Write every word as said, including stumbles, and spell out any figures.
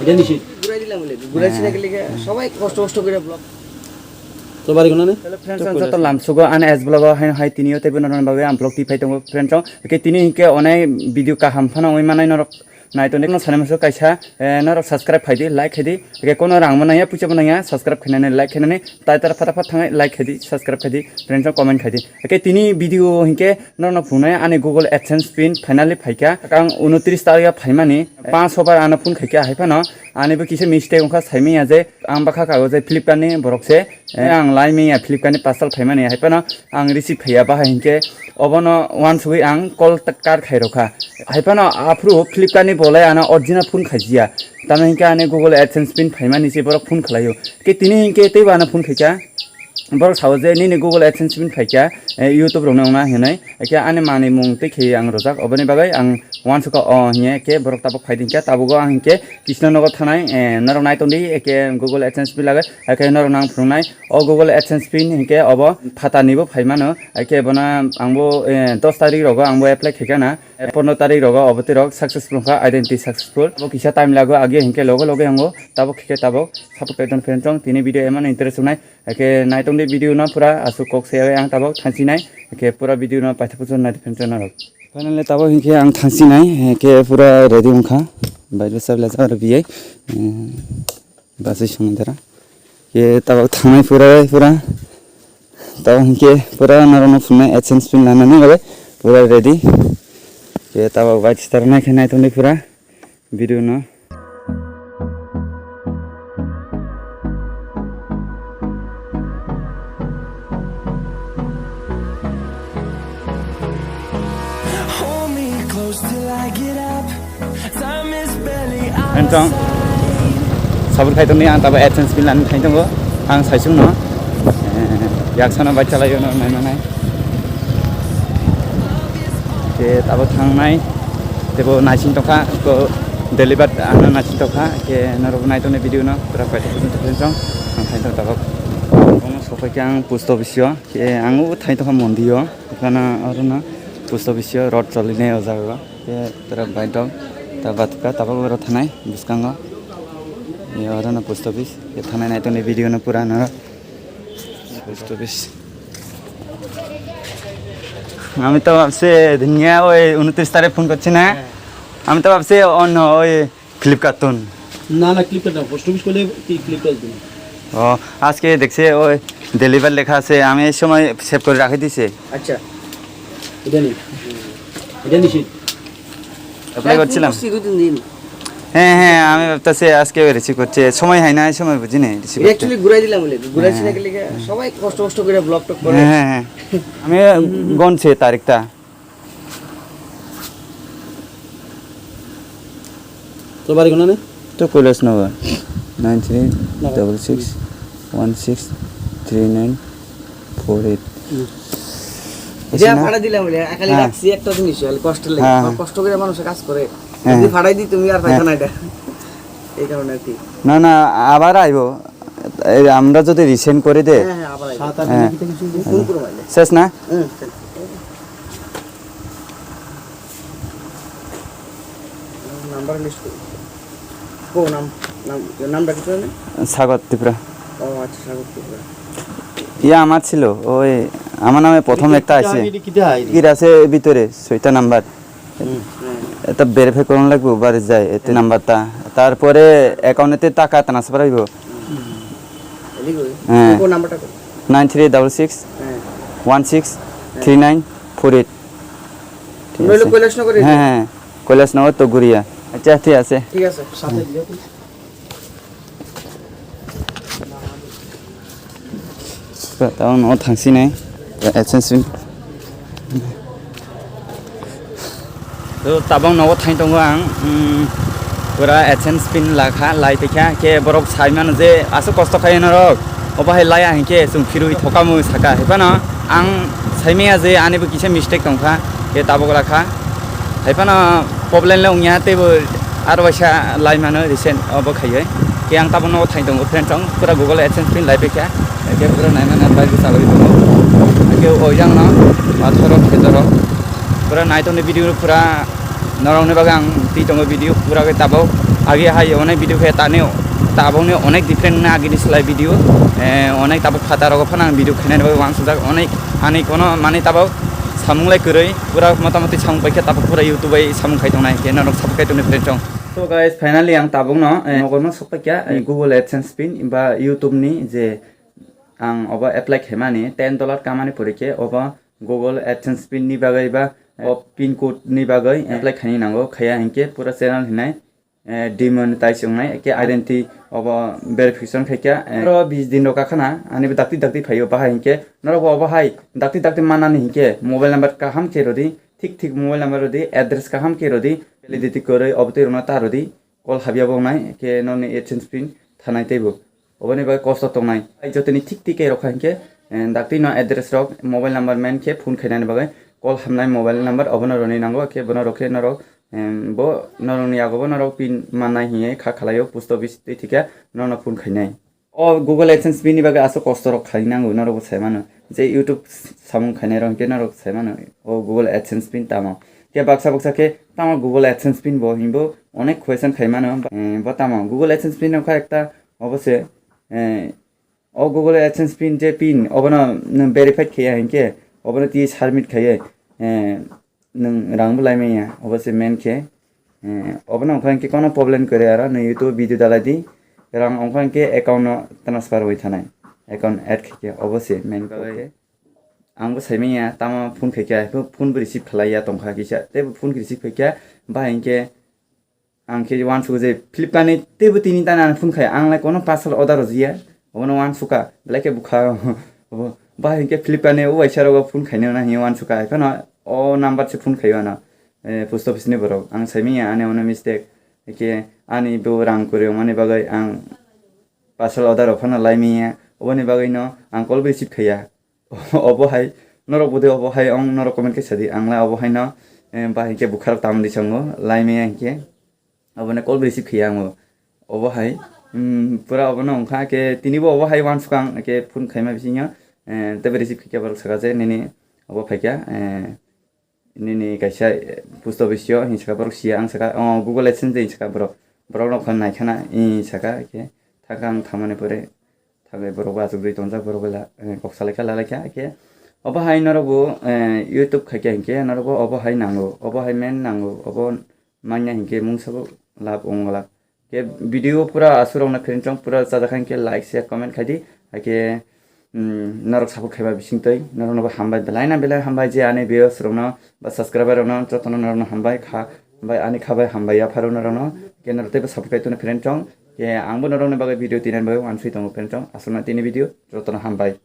জানিস? ঘুরাই দিলাম বলে, ঘুরাই হ্যাঁ। ছিঁড়ে গেলে গিয়ে সবাই কষ্ট কষ্ট করে ব্লগ। তো বাড়ি কোনো নেই? Hello friends, তো joto lamsugo ani S vlog o hai hai tini o teibo norok bagwi ang vlog twi phai tongo friends, o ke tini hinkhe onai video kaham phano oi manai norok nai tongdi. Kono sanai masa kaisa, eh, norok subscribe khai di, like khai di. Ke kono rang manaya, puisa manaya, subscribe khainani, like khainani, tai tar phata phat thangai like khai di, subscribe khai di, friends o comment khai di. Ke tini video hinkhe norokno phunai ani Google AdSense pin finally phaikha. Ang unotris tarikha phaimani, panch bar ano phone khaikha, haiphano ani bo kisa mistake wngkha, saimanya je ang bakha kago je Flipkart ni borok se, eh, ang lai manya Flipkart ni parcel phaimani, haiphano ang receive khaiya, bahai hinkhe obono uansugwi ang call ta-, card khairokha. Haiphano aphuru Flipkart ni bolai ano original phone khaijiya. Tamo hinkhe ani Google AdSense pin phaimani se borok phone khlaio. Ke tini hinkhe teibo ano phone khaikha. Borok sao je nini Google AdSense pin phaikha, eh, YouTube rokno wngna hinwi. Khe ani manwi mung tei khe ang rojak. Oboni bagwi ang uansukha o hinkhe borok tabuk phai dinkha. Tabugo ang hinkhe Krishnanagar thanai, eh, norok nai tongdi, eke Google AdSense pin lagwi, eke norok nang phunuknai. O Google AdSense pin hinkhe obo phatanibo phai mano, eke bono angbo, eh, dos tarik rogo angbo apply khaikha na. Eh, pondro tarik rogo obo tirok successful wngkha, identity successful. Obo kisa time lago, age hinkhe logo logo yango, tabuk khe tabuk support kaiton friend chong, tini video emano interest wngnai, eke nai tongdi video no pura aswk kok se ang tabuk thansinai, eke pura video no paithak puchon nai friend chong norok. Finally, tabuk hinkhe ang thangsinai, hinkhe pura ready wngkha. Bai bwsa belajak aro biyai. Eh, basui songwi dara. Ke tabuk thangnai pura, pura. Tabuk hinkhe pura norokno phunai AdSense pin lanani bagwi pura ready. Ke tabuk bai star nai khe nai tongdi pura. Video no. Hold me close till I get up. Time is barely on our Entong. Side. Sabur khai tongni ang tabo AdSense pin lani khai tongo. Ang saisung no. Eh, yaksano bai chalai no nai manai. Ke tabo thangnai. Tebo naising tokha ko deliver ano naising tokha. Ke norok nai tongni video no pura paithak puchung tong ang khai tong tabok. Omo sopai khe ang post office o. Ke ang o thai tokha mondio. Ekhana aro na post office o road choli nai o jaga o. Ke pura bike rok ta bathka tabok oro thanai bwskango. Ye oro na post office. Ke thanai nai tongni video no pura no. Post office. আমি তো ভাবছি দুনিয়া ওই ঊনত্রিশ তারিখ ফোন করছি না। হ্যাঁ। আমি তো ভাবছি অন্য ওই ফ্লিপকার্ট তুন। না, না, ফ্লিপকার্ট না, পোস্ট অফিস করলে কি ফ্লিপকার্ট দিন? ও, আজকে দেখছি ওই ডেলিভার লেখা আছে, আমি এই সময় সেভ করে রাখি দিছি। আচ্ছা, এটা নেই, এটা নিছি। অ্যাপ্লাই করছিলাম। করছি দুই তিন দিন। হ্যাঁ, হ্যাঁ, আমি ভাবতেছি আজকে রিসিভ করছে, সময় হয় না, এই সময় বুঝি নাই রিসিভ করতে। অ্যাকচুয়ালি ঘুরাই দিলাম বলে, ঘুরাইছি হ্যাঁ। না গেলে গিয়া সবাই কষ্ট কষ্ট করে ব্লগ টক করে। হ্যাঁ, হ্যাঁ, হ্যাঁ। আমি গনছি তারিখটা। তোর বাড়ি কোনে? তো Kailashnagar, nine three double six one six three nine four eight. হুম। বুঝছো যা না? ফাটা দিলাম বলে, খালি হ্যাঁ। রাখছি একটা জিনিস, খালি কষ্ট লাগে। হ্যাঁ, আমার হ্যাঁ। কষ্ট করে মানুষে কাজ করে। হ্যাঁ। যদি ফাটাই দিই, তুমি আর পাইছো হ্যাঁ। না এটা। এই কারণে আর কি। না, না, আবার আইবো। এই আমরা যদি রিসেন্ড করে দে। হ্যাঁ, হ্যাঁ, আবার আইবো। সাত আট হ্যাঁ। দিনের ভিতরে কিছু ফোন করো আইলে। শেষ না? হুম, শেষ। নাম্বার লিস্ট করো। ও নাম, নাম, নামটা কি তোমার? সাগর ত্রিপুরা। ও আচ্ছা, সাগর ত্রিপুরা। ইয়া আমার ছিল, ওই আমার নামে প্রথম এটা একটা কিতা আছে। আইডি কিতা আইডি? কির আছে ভিতরে ছয়টা নাম্বার। হুম। এটা ভেরিফাই করানো লাগবে, বাড়ি যায়, এতে নাম্বারটা। তারপরে অ্যাকাউন্টেতে টাকা ট্রান্সফার হইব। হুম। এদিকে ওই। হ্যাঁ। কোন নাম্বারটা কোন? নাইন থ্রি ডাবল সিক্স হ্যাঁ। One six three nine four eight. ঠিক নইলে আছে। কৈলাসনগরে হ্যাঁ, যাও। হ্যাঁ, কৈলাসনগর তো ঘুরিয়া। আচ্ছা, ঠিক আছে। ঠিক আছে, সাথে দিও। Tabang no thangsinai, AdSense pin. To tabang nogo thang tongo ang, mm, pura AdSense pin lakha, lai tongkha, khe borok sai mano je aswk kosto khai norok, obo hai laya hinkhe chwng phirwi thokamwi saka, hai phano ang saimaya je ani bo kisa mistake tongkha, khe tabok lakha. Hai phano problem le wngya, teibo aro waisa lai mano recent obo khaiwi. Khe ang tabuk nogo thang tongo, friend chong pura Google AdSense pin lai paikha. Khe pura nai mano bai bwsa bai tongo. Khe o yang no pathor rok, kheto rok. Pura nai tongni video pura norok ni bagwi ang twi tongo video pura khe tabuk. Agi hai onek video khe tani tabokni onek different na agini slai video, eh, onek tabok khata rogo phano ang video khainani bagwi wansukjak, onek ani kono mani tabok samung lai kwrwi, pura motamoti samung paikha tabok pura YouTube bai samung khai tongnai, khe norok support khai tongni friend chong. So guys, finally ang tabokno, eh, nogo no sok paikha, eh, Google AdSense pin ba YouTube ni je ang obo apply khaimani ten dollar kamani pore khe obo Google AdSense pin ni bagwi ba o pin code ni bagwi apply khaini nango, khaya hinkhe pura channel hinai, eh, demonetize wngnai, khe identity obo verification khaikha, eh, oro bis din rok kakhana ani bo dakti dakti phaio, bahai hinkhe norok bo obo hai dakti dakti manani hinkhe mobile number kaham khe rodi, thik thik mobile number rodi, address kaham khe rodi, validity kwrwi obo twi rwna ta rodi, call habya bo wngnai, khe noni AdSense pin thanai teibo. Oboni bagwi kosto tongnai. Ai jotoni thik thik khe rokha hinkhe, eh, daktino address rok, mobile number men khe phone khainani bagwi call hamnai mobile number obono rwni nango, khe bono rokhe norok, em, bo norokni yago bo norok pin mannai hinwi kha khalaio post office twi thikhe norokno phone khainai. O Google AdSense bini bagwi aswk kosto rok khlai nango norok bo sai mano. Je YouTube samung khainai rok hinkhe norok sai mano. O Google AdSense pin tamo. Khe baksa baksa khe tamo Google AdSense pin bo hinbo onek question khai mano. Eh, bo tamo Google AdSense pin wngkha ekta obo se, eh, o Google AdSense pin je pin obono nwng verified khaiya hinkhe obono twi submit khaiya, eh, nwng rang bo lai manya obo se main khe, eh, obono wngkha hinkhe kono problem kwrwi aro nwng YouTube video dalai di rang wngkha hinkhe account no transfer wi thanai account add khaikhe obo se main khe. Ang bo sai manya tamo phone khaikhe phone bo receive khlaiya tongkha kisa tei bo phone receive khaikhe bahai hinkhe Ang khe uansukha je Flipkart ni teibo tini tani ang phone khai, ang lai kono parcel order rwjaya, obono uansukha, belai khe bwkha obo. Bahai hinkhe Flipkart ni o waisa rogo phone khainai hwnwi uansukha, hai phano o number se phone khaio ano, eh, post office ni borok. Ang sai manya ani ono mistake, hinkhe ani bo rang kwrwi wngmani bagwi ang parcel order rok phano lai manya, oboni bagwi no ang call bo receive khaiya. Obo hai norok bwdwi obo hai wng norok comment khe sadi, ang lai obo haino, eh, bahai khe bwkha rok tamni sango lai maya hinkhe obono call receive khaiya ango. Obo hai, mm, pura obono wngkha khe tini bo obo hai uansukha ang khe phone khaima bisingo, eh, teibo receive khaikhe borok saka je nini obo phaikha, eh, nini kaisa, eh, post office o hinwi saka borok siya, ang saka, oh, Google AdSense de hinwi saka borok. Borok rok phan naikhana hinwi saka khe thangkha ang thamani pore thangwi borok bo achukgwi tongjak borok bai la, eh, kok salaikha lalaikha khe. Obo hai norok bo, eh, YouTube khaikha hinkhe norok bo obo hai nango, obo hai main nango, obo manya hinkhe mungsa bo lab wngo lab. Khe video pura aswk rokno phereng chong pura chajak hai khe like, share, comment khai di. Hai khe, mm, norok support khaiba bising twi norokno bo hambai, belai na belai hambai je ani viewers rokno ba subscriber rokno jotono norokno hambai kha, hambai ani kha bai hambai yapharo norokno. Khe norok teibo support khai tongno phereng chong. Khe ang bo norokni bagwi video tinani bagwi uansugwi tongo phereng chong. Aswkno tini video jotono hambai.